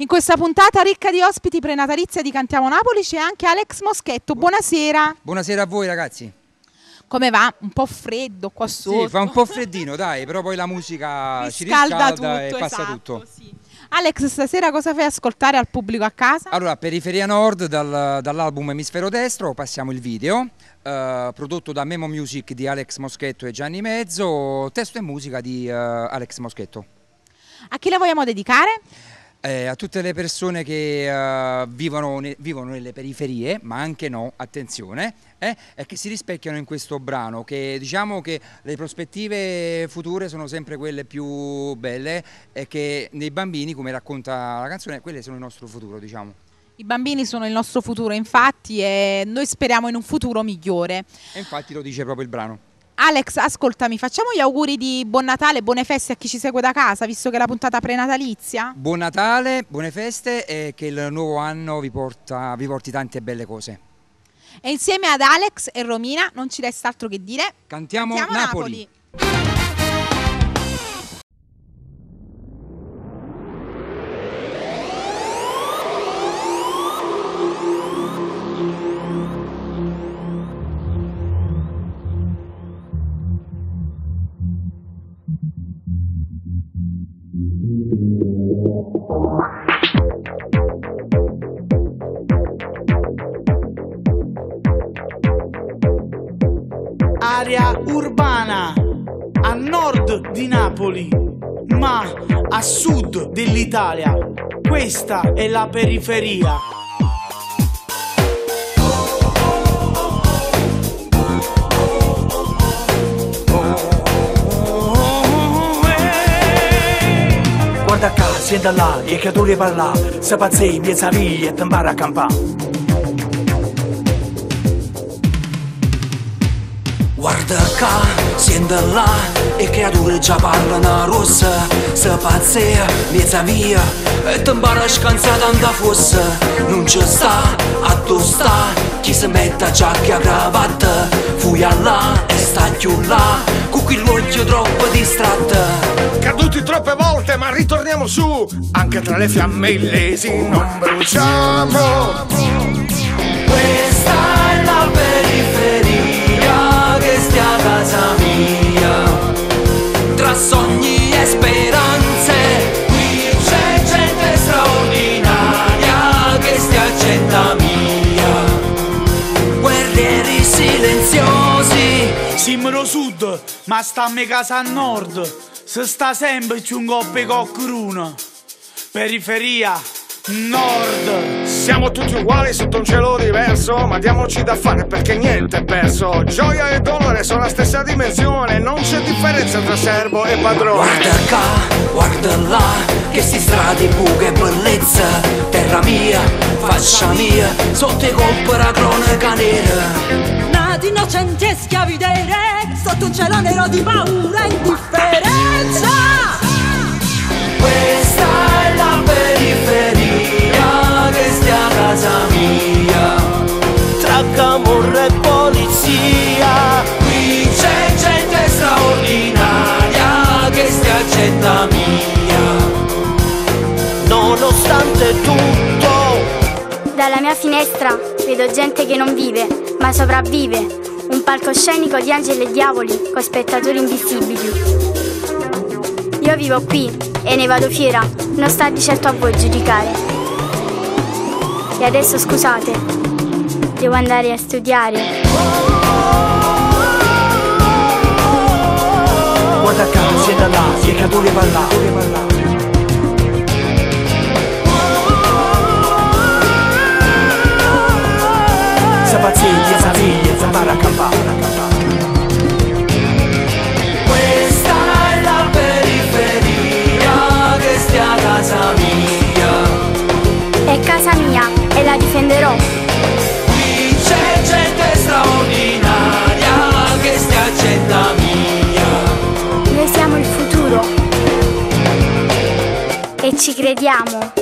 In questa puntata ricca di ospiti prenatalizia di Cantiamo Napoli c'è anche Alex Moschetto. Buonasera. Buonasera a voi ragazzi. Come va? Un po' freddo qua sotto. Sì, fa un po' freddino, dai, però poi la musica ci Riscalda riscalda e tutto, passa esatto, tutto. Sì. Alex, stasera cosa fai ascoltare al pubblico a casa? Allora, Periferia Nord dall'album Emisfero Destro, passiamo il video, prodotto da Memo Music di Alex Moschetto e Gianni Mezzo, testo e musica di Alex Moschetto. A chi la vogliamo dedicare? A tutte le persone che vivono nelle periferie, ma anche no, attenzione, e che si rispecchiano in questo brano, che diciamo che le prospettive future sono sempre quelle più belle e che nei bambini, come racconta la canzone, quelle sono il nostro futuro, diciamo. I bambini sono il nostro futuro, infatti, e noi speriamo in un futuro migliore. E infatti lo dice proprio il brano. Alex, ascoltami, facciamo gli auguri di buon Natale, buone feste a chi ci segue da casa, visto che è la puntata prenatalizia. Buon Natale, buone feste e che il nuovo anno vi porti tante belle cose. E insieme ad Alex e Romina non ci resta altro che dire: Cantiamo, Napoli. Napoli. Area urbana a nord di Napoli, ma a sud dell'Italia. Questa è la periferia. Guarda qua, sienta là, e che tu parla, se pazzei, mezza via e t'mpara a campà. Guarda qua, sienta là, e creature già parlano rossa, se pazzea, mezza via, e t'mpara a scansare tanta fossa. Non ci sta, a tu sta, chi si mette a giacca e cravatta, fuia là e sta più là, con quell'occhio troppo distratta. Caduti troppe volte ma ritorniamo su, anche tra le fiamme illesi non bruciamo. Questa è la periferia che stia a casa mia, tra sogni e speranze, qui c'è gente straordinaria che stia a gente mia, guerrieri silenziosi. Siamo do sud, ma stiamo a casa a nord. Se sta sempre c'è un coppe coccheruna. Periferia nord. Siamo tutti uguali sotto un cielo diverso, ma diamoci da fare perché niente è perso. Gioia e dolore sono la stessa dimensione, non c'è differenza tra servo e padrone. Guarda qua, guarda là, che sti strade buche e bellezza. Terra mia, faccia mia, sotto i colpi la cronaca nera. Nati innocenti e schiavi dei re, sotto un cielo nero di paura e indifferenza. Questa è la periferia che stia a casa mia, tra camorra e polizia. Qui c'è gente straordinaria che stia a gente mia, nonostante tutto. Dalla mia finestra vedo gente che non vive, ma sopravvive. Un palcoscenico di angeli e diavoli con spettatori invisibili. Io vivo qui e ne vado fiera, non sta di certo a voi giudicare. E adesso scusate, devo andare a studiare. Guarda qua, siete là, e caduti parla. Se pazzia, se via, se para a campà. Questa è la periferia che stia a casa mia. È casa mia e la difenderò. Qui c'è gente straordinaria che stia a gente mia. Noi siamo il futuro e ci crediamo.